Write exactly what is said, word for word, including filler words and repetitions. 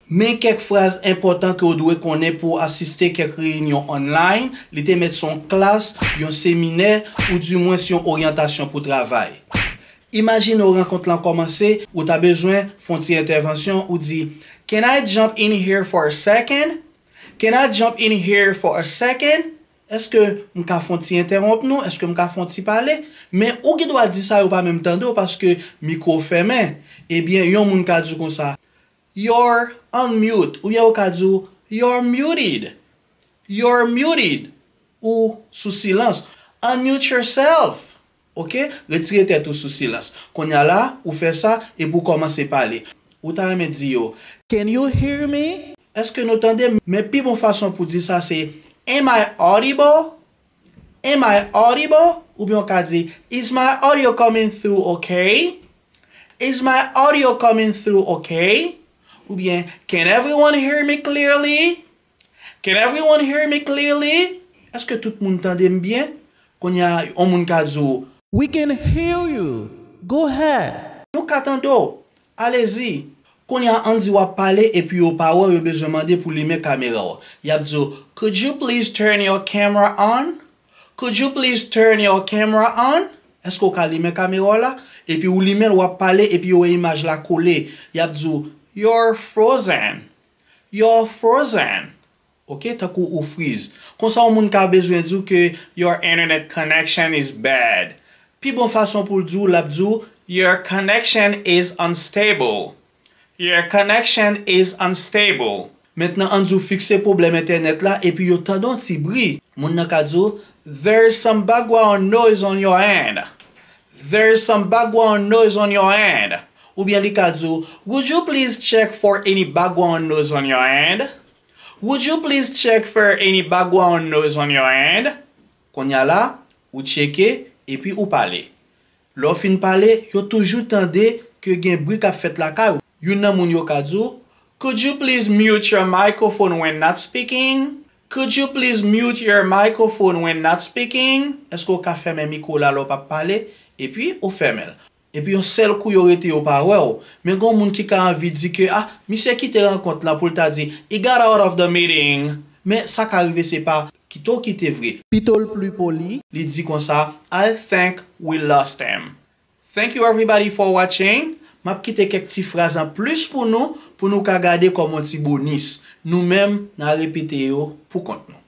Men kèk fraz enpòtan ke w dwe konnen pou w asiste kèk reyinyon online. Li te mèt se yon klas, yon seminè, oudimwens yon oryantasyon pou travay. Imajine w rankont lan kòmanse, ou ta bezwen fè yon ti entèvansyon, ou di, "Can I jump in here for a second? Can I jump in here for a second?" Èske m ka fè yon ti entèwonp nou? Èske m ka fè yon ti pale? Men ou gen dwa di sa, yo pa menm tande w paske mikwo w fèmen. Ebyen, yon moun ka di w konsa, "You're on mute." Oubyen yo ka di w, "You're muted." "You're muted." Ou sou silans. Unmute yourself. Ok? Retire tèt ou sou silans. Kounye a la, ou fè sa epi w kòmanse pale. Ou ta renmen di yo, "Can you hear me?" Èske nou tande m? Men pi bon fason pou di sa se, "Am I audible? Am I audible?" Oubyen w ka di, "Is my audio coming through okay? Is my audio coming through okay?" Oubyen, "Can everyone hear me clearly? Can everyone hear me clearly?" Èske tout moun tande m byen? Kounye a, yon moun ka di w, "We can hear you. Go ahead." Nou ka tande w. Alezi. Kounye a, ann di w ap pale epi yo pa wè w, yo bezwen mande pou limen kamera w. Y ap di w, "Could you please turn your camera on? Could you please turn your camera on?" Èske w ka limen kamera w la? Epi ou limen l, w ap pale, epi yo wè imaj la kole. Y ap di w, "You're frozen. You're frozen." Ok, tankou ou friz. Konsa, yon moun ka bezwen di w ke, "Your internet connection is bad." Pi bon fason pou l di w, l ap di w, "Your connection is unstable. Your connection is unstable." Mentnan, ann di w fikse pwoblèm entènèt la, epi yo tande yon ti bri. Moun nan ka di w, "There's some background noise on your end. There's some background noise on your end." Oubyen li ka di w, "Would you please check for any background noise on your end? Would you please check for any background noise on your end?" Kounye a la, ou tcheke, epi ou pale. Lè w fin pale, yo toujou tande ke gen bri k ap fèt lakay ou. Youn nan moun yo ka di w, "Could you please mute your microphone when not speaking? Could you please mute your microphone when not speaking?" Èske w ka fèmen mikwo w la lè w p ap pale? Epi ou fèmen l. Epi yon sèl kou yo rete, yo pa wè w. Men gen yon moun ki ka anvi di ke, "Ah, misye kite rankont lan," pou l ta di, "He got out of the meeting." Men sa ka rive se pa kite w kite vre. Pito l pli poli, li di konsa, "I think we lost him." Thank you everybody for watching. M ap kite kèk ti fraz an plis pou nou, pou nou ka gade kòm yon ti bonis. Nou menm, n a repete yo pou kont nou.